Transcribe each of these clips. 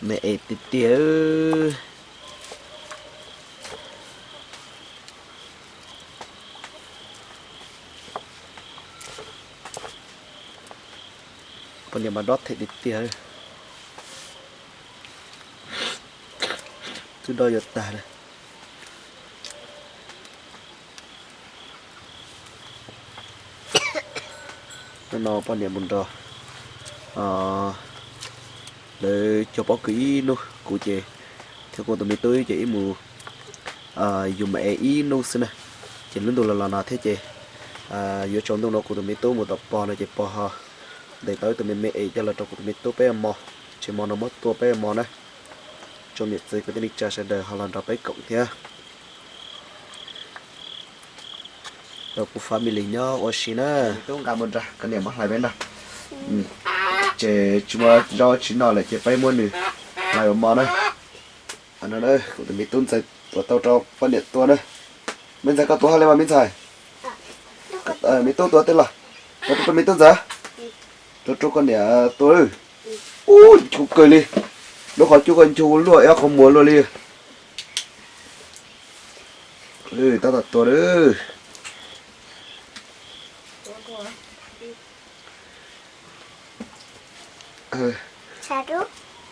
Me es tiag tiag. Poj niam mas dob them tiag tiag. Twb dob yuav tag li. Hnub no poj niam mus nrog lawv cog pob kws ib hnub, kuv ces thiab kuv tus me tub ces ib mus yug me es ib hnub xwb na. Ces lub ntuj los los no thiab ces yuav tsaus ntuj no kuv tus me tub mus tom pog no ces pog ho ntes tau ib tug me me es coj los rau kuv tus me tub peb mov, ces hmo no muab tua peb mov na. Tsoom niam txiv kwv tij neej tsa sawv daws ho los nrog peb koom thiab. Rau kuv family nyob ua si na. Tub nqa mus nrog koj niam muab hlais peb noj. Ces tsis muaj zaub tsis noj lawm ces peb muab nws hlais ua mov na. Kuv tus me tub ntxawg tuav tau rau poj niam tua na. Me ntxhais koj tuav hauj lwm mas me ntxhais. Me tub tuav tej los. Tuav rau me tub ntxawg. Tuav rau koj niam tua. Ub, nchu kawg li. Lub qhov cub koj nchu luaj ib qhov muag luaj li. Tab tom tua.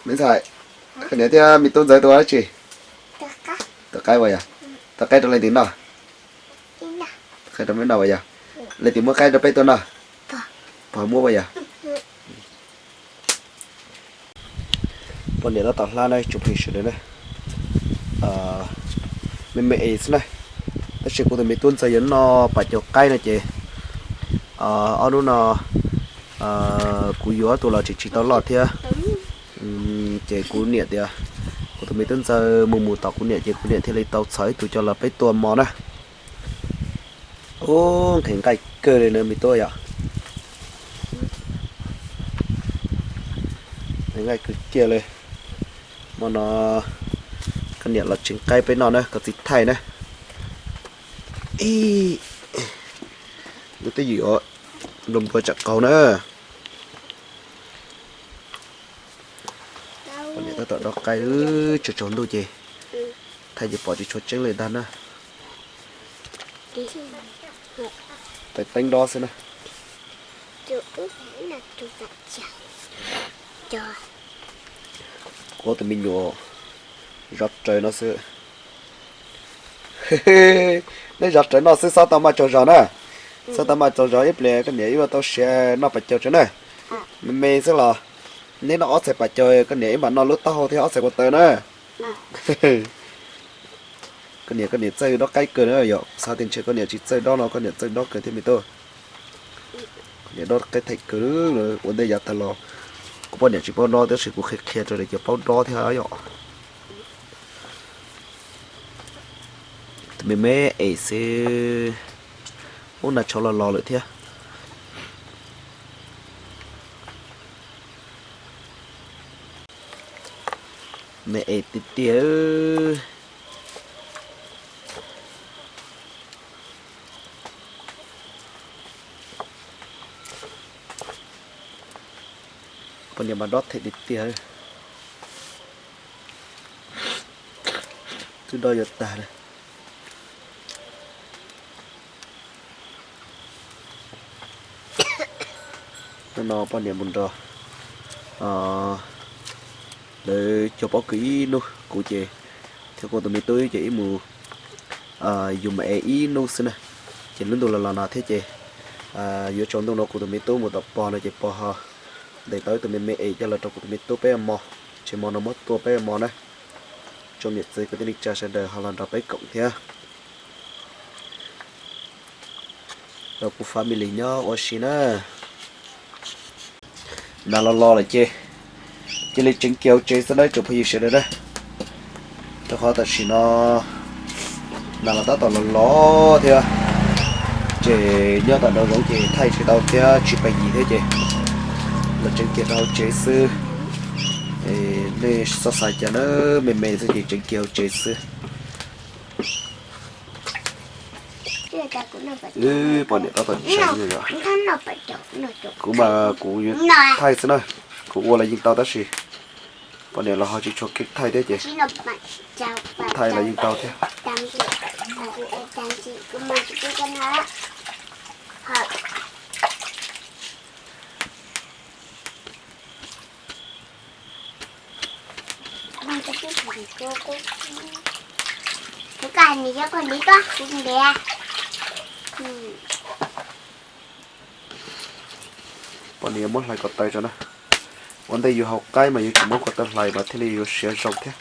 Me ntxhais, koj niam thiab me tub ntxawg tuav dab tsi? Tuav qaib ua yog? Tuav qaib rau leej twg noj? Tuav qaib rau peb noj ua yog? Leej twg muab qaib rau peb tuaj noj? Pog muab ua yog? Poj niam tab tom hlab na tsoom phooj ywg sawv daws na. Me me es xwb na. Tab sis kuv tus me tub ntxawg yuav noj pas caug qaib no ces ob hnub no kuv yuav tus los tsis tsis tau loj thiab. Ces kuv niam tias kuv tus me tub ntxawg mus mus tom kuv niam ces kuv niam thiaj li tau txhom ib tug coj los peb tua mov na. Ub, nqhis nqaij kawg li na me tub yom. Nqhis nqaij kawg kiag li. Hmo no koj niam los tsev qaib peb noj na, koj txiv thaij na. Ib, lub twb ywm os, nplua nplua tsam qaug na. Poj niam tab tom dob qaib, tsaus tsaus ntuj ces thaij ces pom tsis tshua tseeb li ntag na. Teeb dob xwb na. Kuv tus me nyuam zov rawv no xwb. Neb zov rawv noj xwb, xob tau maj tsaug zog na. Xob tau maj tsaug zog ib pliag koj niam ib ua tau siav noj pas caug tso na. Me me xwb los neb noj ob txhais pas caug koj niam ib mam noj lub taub hau thiab ob txhais ko taw na. Koj niam, koj niam txawj dob qaib kawg na yom. Xav tias ntshe koj niam tsis txawj dob no koj niam txawj dob kawg thiab me tub. Koj niam dob qaib thaij kawg, ua ntej yav tag los kuv poj niam tsis paub dob tab sis kuv qhia qhia rau lawv ces paub dob thiab yom. Tus me me es xwb, ub, nas tshauv los los lawm thiab. Me es tiag tiag. Poj niam mas dob them tiag tiag. Twb dob yuav tag li. Hnub no poj niam mus nrog lawv cog pob kws ib hnub, kuv ces thiab kuv tus me tub ces ib mus yug me es ib hnub xwb na. Ces lub ntuj los los no thiab ces yuav tsaus ntuj no kuv tus me tub mus tom pog no ces pog ho ntes tau ib tug me me es coj los rau kuv tus me tub peb mov, ces hmo no muab tua peb mov na. Tsoom niam txiv kwv tij neej tsa sawv daws ho los nrog peb koom thiab. Rau kuv family nyob ua si na. Nas los los lawm ces cia li tseev kiag hauv tsev xwb na tsoom phooj ywg sawv daws na. Rau qhov tam sim no nas los tab tom los los thiab, ces nyob tom nraum zoov ces thaij tsis tau thiab tsis pes yim thiab ces los tseev kiag rau hauv tsev xwb. Nej txhob xav cas na, me me xwb ces tseev kiag hauv tsev xwb. Poj niam tab tom tseev, kuv mas kuv thaij xwb na, kuv ua los yeej tau tab sis Poj niam los ho tsis tshua keej thaij thiab ces thaij los yeej tau thiab. Poj niam muab hlais ko taw tso na. Ua ntej yus haus qaib mas yus tseem muab ko taw hlais mas thiaj li yuav siav zoo thiab.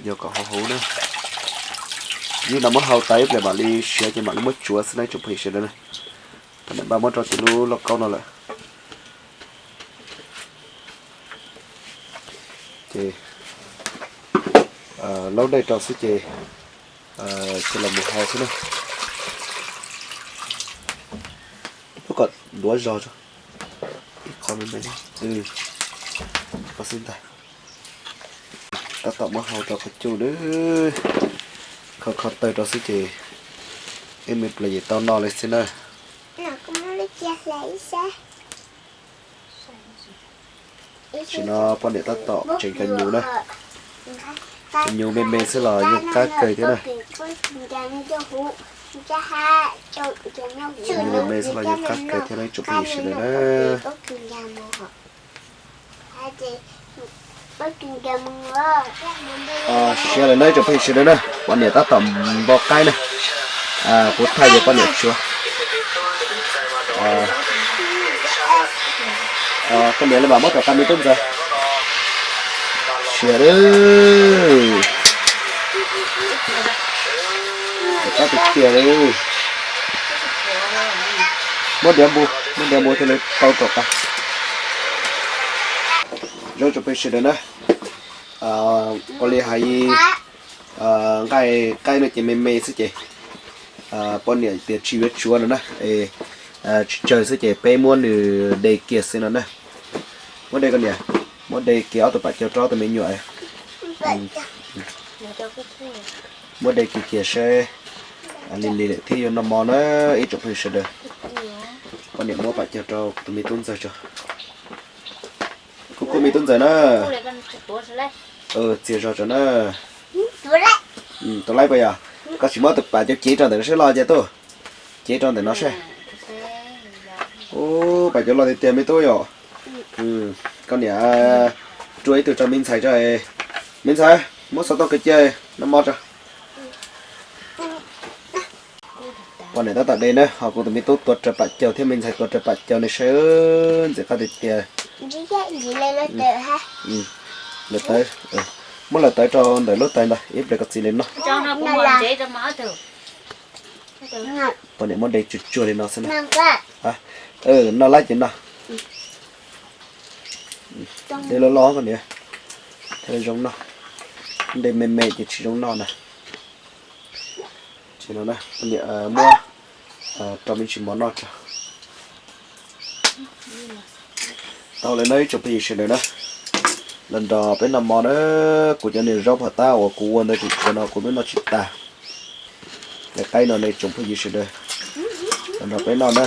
Yog kom huv huv na. Yus no muab hau tas ib pliag mam li siav ces mam li muab tsuav xwb na ib tsoom phooj ywg sawv daws na. Poj niam npaj muab rau tim lub lauj kaub no lawm. Ces laub dej rau xwb ces cia los mus hau xwb na. Ub, kom duav zog tso. Ib qho me me, qhov xwb ntag. Tab tom muab hau rau qhov cub na. Kho kho taw rau xwb ces ib me pliag ces tau noj li xwb na. Tam sim no poj niam tab tom tsev cov nyuv na. Cov nyuv me me xwb los yeej qab kawg thiab na. Cov nyuv me me xwb los yeej qab kawg thiab na ib tsoom phooj ywg sawv daws na. Siav lawm na ib tsoom phooj ywg sawv daws na, poj niam tab tom npau qaib na. Kuv thaij ces poj niam tsuav. Koj niam li mam muab rau qab me tub ntxawg. Siav lawm. Qab tiag tiag li. Muab diav npua, muab diav npua thiaj li tau rau qab. Zoo tsoom phooj ywg sawv daws na, ua li hais nqaij qaib no ces me me xwb ces poj niam tias tsis yuav tsuav no na, tsis tsawg xwb ces peb muab nws de kiag xwb no na. Muab de koj niam, muab de kiag ob tug pam caug rau ob tug me nyuam. Muab de kiag kiag seb lim lim lawm thiaj yuav noj mov na ib tsoom phooj ywg sawv daws. Poj niam muab pam caug rau tus me tub ntxawg tso. Kuj kuj me tub ntxawg na. Txias zog tso na. Tus laib puas yog? Koj tsis muab tus pam caug cev rau ntawm no seb los ces tub. Cev rau ntawm no seb. Ub, pam caug loj tiag tiag me tub yom. Koj niam rua ib tug rau me ntxhais tso. Me ntxhais, muab xov tooj kaw cia noj mov tso. Poj niam tab tom de na, ho kuv tus me tub tuav rawv pam caug thiab me ntxhais tuav rawv pam caug ne seb ntxim qab tiag tiag. Lawv tawv, muab lawv tawv rau ntawm lub tawv ntag ib pliag koj txiv li noj. Poj niam muab de tsuag tsuag li no xwb na. Noj lawm ces noj. De loj loj koj niam, thiaj zoo noj. De me me ces tsis zoo noj na. Muab rau me ntsis mov noj tso. Tau lawm na ib tsoom phooj ywg sawv daws na. Los nrog peb noj mov na. Kuv cov niag zaub phom tab uas kuv ua ntawd tseem tshuav no kuv twb noj tsis tas. Lawv qaib no ne tsoom phooj ywg sawv daws, los nrog peb noj na.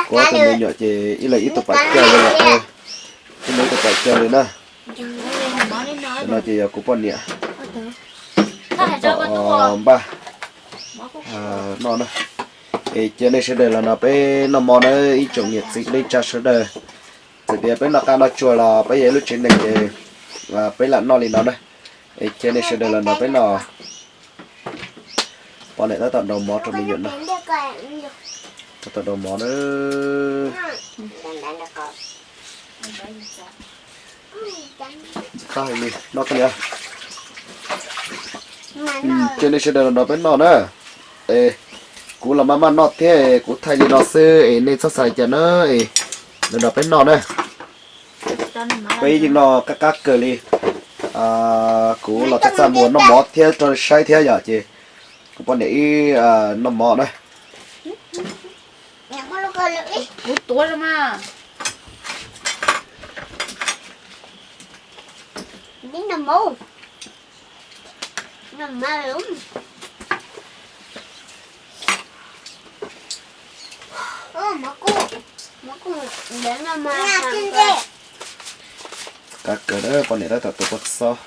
Kuv ob tug me nyuam ces ib leeg ib tug pam caug li lawm. Ib leeg ib tug pam caug li na. Tam no ces yog kuv poj niam tab tom npaj noj na. Es cia nej sawv daws los nrog peb noj mov na ib tsoom niam txiv kwv tij neej tsa sawv daws. Txawm tias peb noj qab noj tsuag los peb yog ib lub tsev neeg ces peb lam noj li no na. Es cia nej sawv daws los nrog peb noj. Poj niam tab tom ntaus mov rau me nyuam noj. Tab tom ntaus mov na. Tab hais li no koj niam. Cia nej sawv daws los nrog peb noj na. Es kuv los maj maj noj thiab es kuv thaij li no xwb es nej txhob xav li cas na. Es los nrog peb noj na. Peb yeej noj qab qab kawg li. Kuv los txaj txaj muag noj mov thiab rau saib thiab yom ces kuv poj niam ib noj mov na. Kav kawg na, poj niam tab tom tuav kua txob.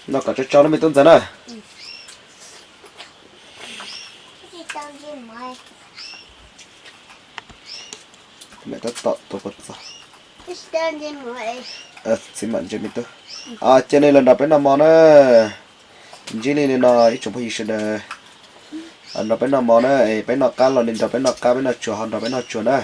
Noj kom tsau tsau na me tub ntxawm na. Niam tab tom tuav kua txob. Txiv mam ntse me tub. Cia nej los nrog peb noj mov na. Ntsib nej li no ib tsoom phooj ywg sawv daws, nrog peb noj mov na, es peb noj qab los nej nrog peb noj qab, peb noj tsuag ho nrog peb noj tsuag na.